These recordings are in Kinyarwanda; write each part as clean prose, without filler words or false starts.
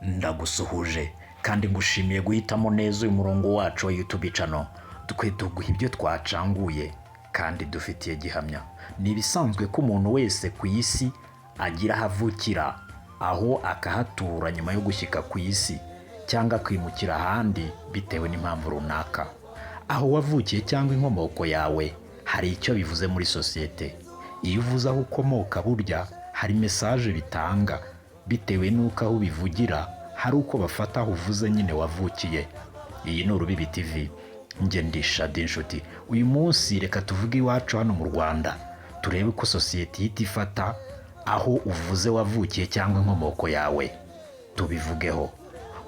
Ndagusuhuje kandi ngushimiye guhitamo neza uyu murongo wacu wa YouTube channel. Twe tuguha ibyo twacanguye kandi dufitiye gihamya. Ni ibisanzwe ko umuntu wese ku isi agira aho avukira, aho akahatura nyuma yo gushyika ku isi cyangwa akimukira ahandi bitewe n'impamvu runaka. Aho wavukiye cyangwa inkomoko yawe hari icyo bivuze muri sosiyete. Iyo uvuze aho ukomoka, burya hari message bitanga bitewe n'uko aho ubivugira hari uko bafata aho uvuze nyine wavukiye. Iyi ni Urubibi TV, njye ndi Shadi Inshuti. Uyu munsi reka tuvuge iwacu hano mu Rwanda, turebe uko sosiyete ihita ifata aho uvuze wavukiye cyangwa inkomoko yawe. Tubivugeho.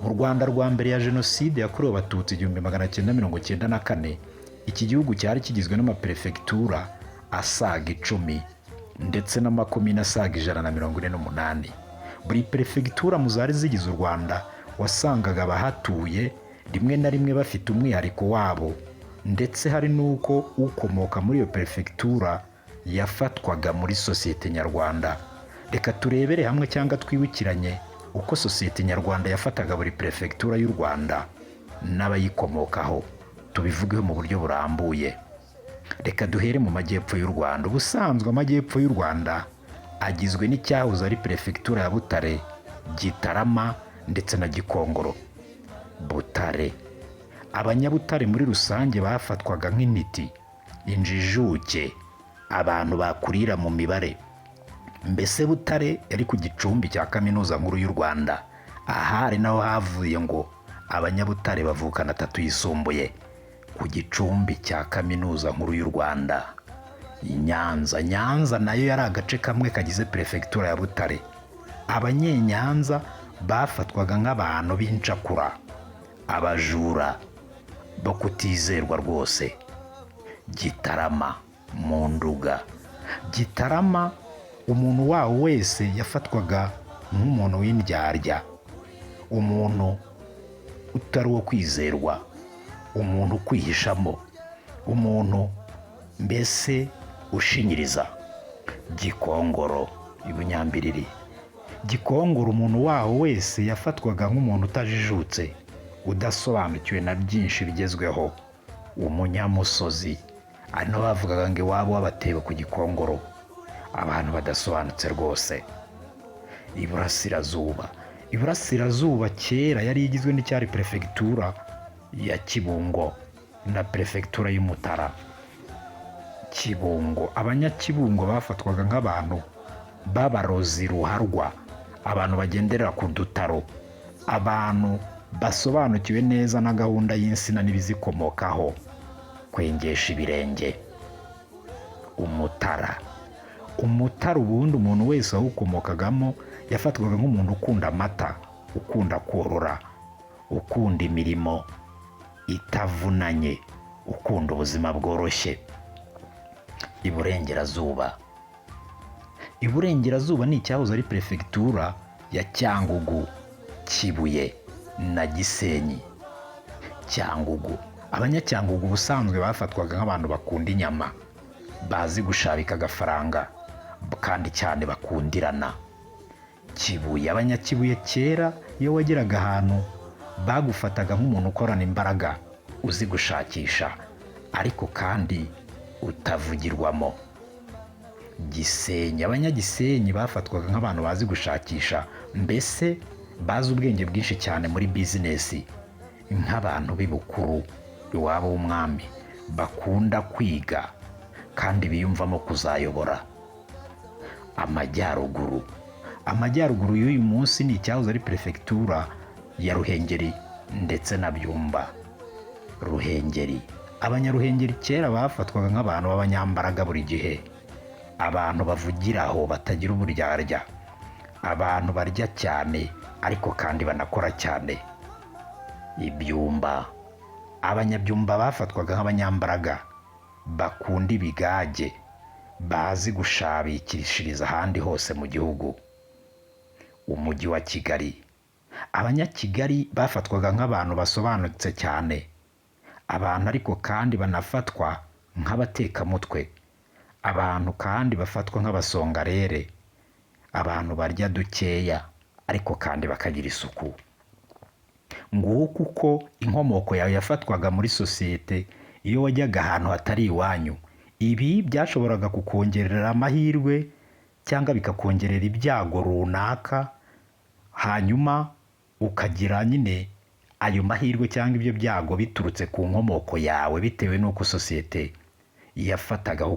Mu Rwanda rwa mbere ya Jenoside yakorewe Abatutsi 1994, iki gihugu cyari kigizwe n'amaperefegitura asaga 10 ndetse n'amakomine asaga 148. Buri perefegitura mu zari zigize u Rwanda wasangaga abahatuye rimwe na rimwe bafite umwihariko wabo, ndetse hari n'uko ukomoka muri iyo perefegitura yafatwaga muri sosiyete nyarwanda. Reka turebere hamwe cyangwa twibukiranye uko sosiyete nyarwanda yafataga buri perefegitura y'u Rwanda n'abayikomokaho, tubivugeho mu buryo burambuye. Reka duhere mu majyepfo y'u Rwanda. Ubusanzwe amajyepfo y'u Rwanda agizwe n'icyahoze ari perefegitura ya Butare, Gitarama ndetse na Gikongoro. Butare, Abanyabutare muri rusange bafatwaga nk'intiti, injijuke, abantu bakurira mu mibare. Mbese Butare yari ku gicumbi cya Kaminuza Nkuru y'u Rwanda. Aha ari naho havuye ngo Abanyabutare bavukana atatu yisumbuye, ku gicumbi cya Kaminuza Nkuru y'u Rwanda. Nyanza, Nyanza nayo yari agace kamwe kagize perefegitura ya Butare. Abanyenyanza bafatwaga nk'abantu b'incakura, abajura bo kutizerwa rwose. Gitarama mu Nduga, Gitarama umuntu wawo wese yafatwaga nk'umuntu w'indyarya, umuntu utari uwo kwizerwa, umuntu ukwihishamo, umuntu mbese ushinyiriza. Gikongoro i Bunyambiriri, Gikongoro umuntu waho wese yafatwaga nk'umuntu utajijutse, udasobanukiwe na byinshi bigezweho, umunyamusozi. Ari naho bavugaga ngo iwabo w'abatebo ku Gikongoro, abantu badasobanutse rwose. Iburasirazuba, Iburasirazuba kera yari igizwe n'icyari perefegitura ya Kibungo na perefegitura y'Umutara. Kibungo, Abanyakibungo bafatwaga nk'abantu b'abarozi ruharwa, abantu bagendera ku dutaro, abantu basobanukiwe neza na gahunda y'insina n'ibizikomokaho, kwengesha ibirenge. Umutara, Umutara ubundi umuntu wese wawukomokagamo yafatwaga nk'umuntu ukunda amata, ukunda korora, ukunda imirimo itavunanye, ukunda ubuzima bworoshye. Iburengerazuba, Iburengerazuba ni icyahoze ari perefegitura ya Cyangugu, Kibuye na Gisenyi. Cyangugu, Abanyacyangugu ubusanzwe bafatwaga nk'abantu bakunda inyama, bazi gushabika agafaranga kandi cyane bakundirana. Kibuye, Abanyakibuye kera iyo wageraga ahantu bagufataga nk'umuntu ukorana imbaraga, uzi gushakisha ariko kandi utavugirwamo. Gisenyi, Abanyagisenyi bafatwaga nk'abantu bazi gushakisha, mbese bazi ubwenge bwinshi cyane muri bizinesi, nk'abantu b'ibukuru iwabo w'umwami, bakunda kwiga kandi biyumvamo kuzayobora. Amajyaruguru, Amajyaruguru y'uyu munsi ni icyahoze ari perefegitura ya Ruhengeri ndetse na Byumba. Ruhengeri, Abanyaruhengeri kera bafatwaga nk'abantu b'abanyambaraga buri gihe, abantu bavugira aho batagira uburyarya, abantu barya cyane ariko kandi banakora cyane. Ibyumba, Abanyabyumba bafatwaga nk'abanyambaraga, bakunda ibigage, bazi gushabikishiriza ahandi hose mu gihugu. Umujyi wa Kigali, Abanyakigali bafatwaga nk'abantu basobanutse cyane, abantu ariko kandi banafatwa nk'abatekamutwe, abantu kandi bafatwa nk'abasongarere, abantu barya dukeya ariko kandi bakagira isuku. Nguko uko inkomoko yawe yafatwaga muri sosiyete iyo wajyaga ahantu hatari iwanyu. Ibi byashoboraga kukongerera amahirwe cyangwa bikakongerera ibyago runaka, hanyuma ukagira nyine ayo mahirwe cyangwa ibyo byago biturutse ku nkomoko yawe, bitewe n'uko sosiyete yafatagaho.